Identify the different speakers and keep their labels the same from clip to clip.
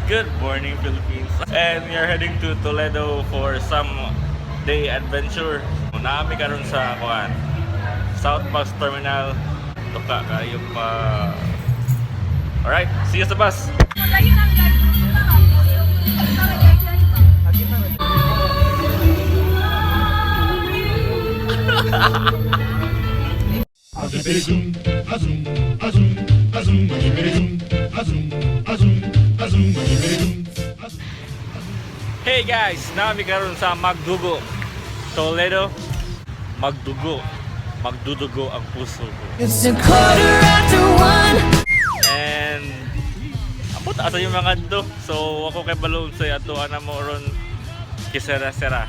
Speaker 1: Good morning, Philippines. And we are heading to Toledo for some day adventure. Naa mi karon sa kuan, South Bus Terminal. Tuka kayo pa. Alright, see you sa bus.
Speaker 2: Zoom, a zoom, a zoom, a zoom, a zoom, a zoom, a zoom, a zoom, a zoom.
Speaker 1: Hey guys, naa mi karon sa Magdugo, Toledo. Magdugo. Magdudugo ang puso ko.
Speaker 3: It's a 1:15.
Speaker 1: And ambot asa yung mga do. So ako kay balon sa ato ana mo ron kisera sera.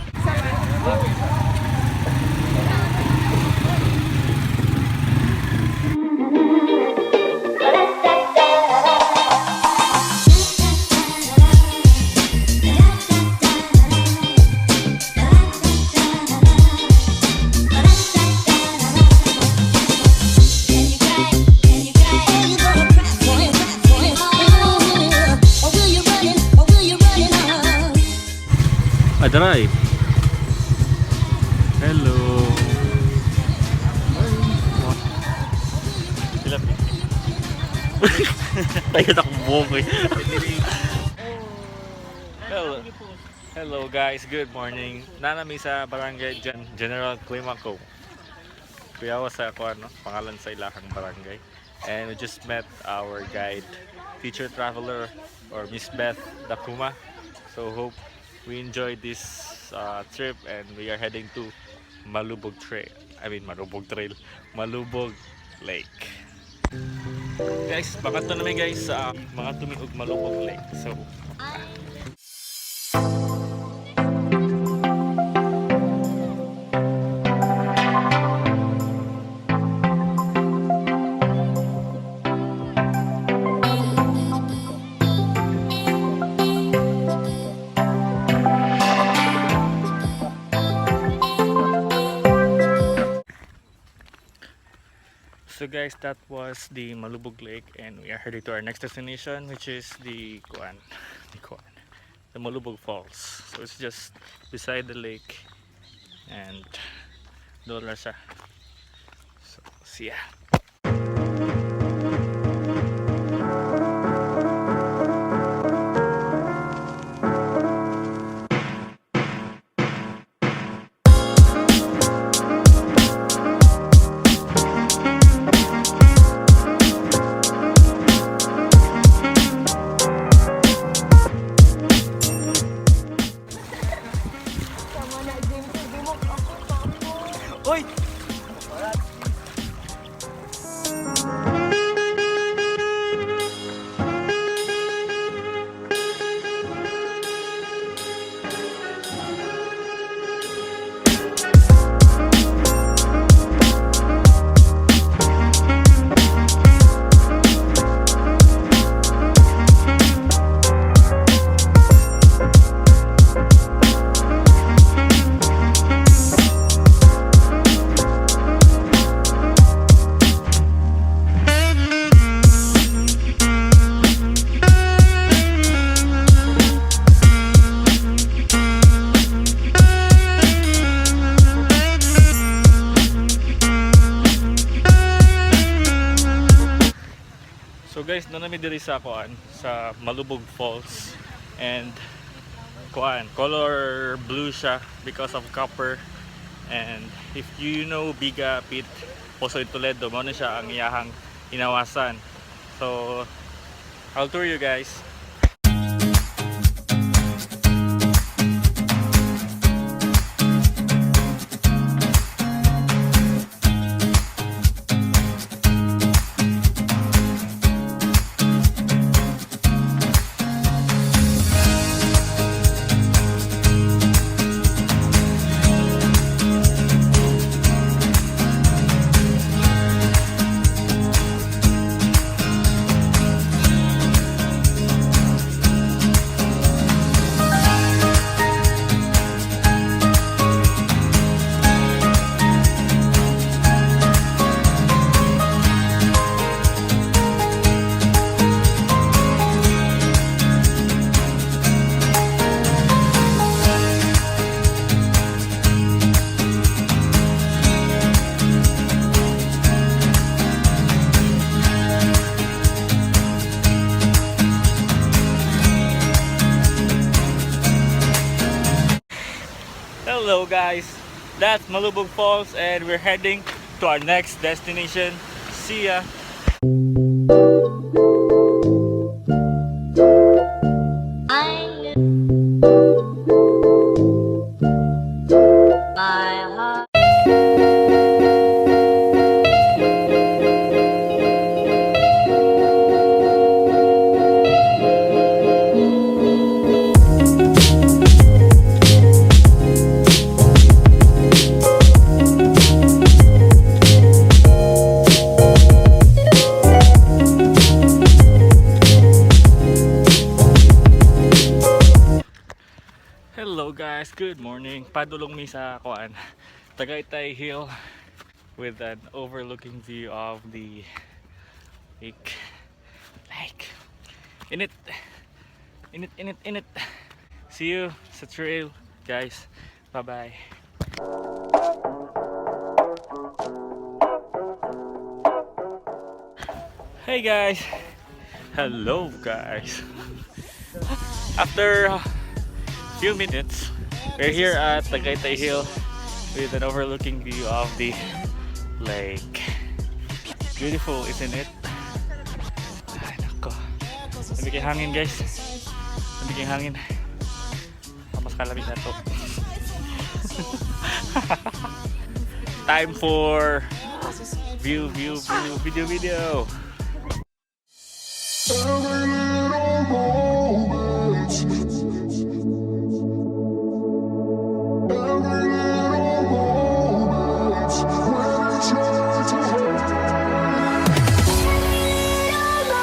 Speaker 3: Are you gonna cry for it, cry for it? Or will you run it, or will you run it up?
Speaker 1: Adray. Hello. Sila. Tayo na buhok eh. Hello. Hello guys, good morning. Naa na mi sa Barangay General Climaco. Kuyawa sa ako ano, pangalan sa ilahang barangay. And we just met our guide, teacher traveler or Miss Beth Dakuma. So hope we enjoyed this trip and we are heading to Malubog Trail. I mean Malubog Trail, Malubog Lake. Guys, baka to namin guys sa mga tumiog Malubog Lake. So So guys, that was the Malubog Lake and we are heading to our next destination, which is the Malubog Falls. So it's just beside the lake and doon lang siya. So see ya.
Speaker 4: Tama na, James. Hindi mo ako pa ako.
Speaker 1: Oy! So guys, naa na mi diri sa kuan sa Malubog Falls and kuan color blue siya because of copper. And if you know Biga Pit Posoy Toledo, mao na siya ang iyahang inawasan. So I'll tour you guys. Hello guys, that's Malubog Falls and we're heading to our next destination. See ya!
Speaker 3: I knew my heart.
Speaker 1: Hello guys, good morning. Padulong mi sa kuan, Tagaytay Hill with an overlooking view of the lake. Lake. Init. Init, init, init. See you sa trail, guys. Bye-bye. Hey guys. Hello guys. After few minutes, we're here at Tagaytay Hill with an overlooking view of the lake. Beautiful, isn't it? Ay, nako. Lamig yung hangin, guys. Lamig yung hangin. Ah, mas kalamig na to. Time for view, view, view, video, video.
Speaker 2: Every little moment. Every little moment. When you try to hide.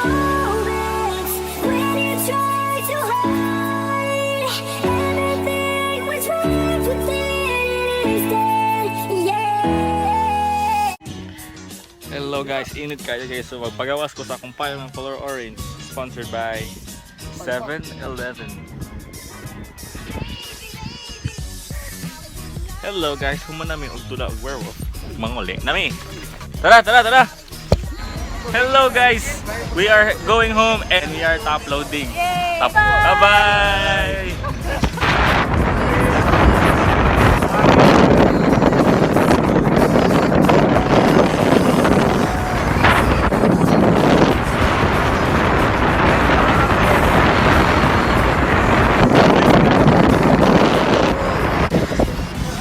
Speaker 3: Moments when you try to hide everything was wrapped within an instant, yeah.
Speaker 1: Hello guys, init kayo guys. So magpagawas ko sa akong payong ng color orange, sponsored by 7-Eleven. Hello guys, human nami og tula og werewolf. Manguli nami. Tara, tara, tara. Hello guys. We are going home and we are top loading. Top. Bye-bye.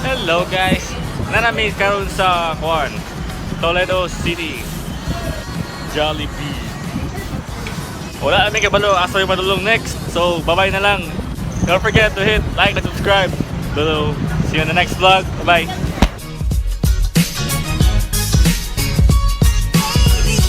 Speaker 1: Hello guys. Nanami karon sa kuan, Toledo City. Jollibee. Wala kami kabalo asa yung padulong next. So bye-bye na lang. Don't forget to hit like and subscribe below. See you in the next vlog. Bye-bye.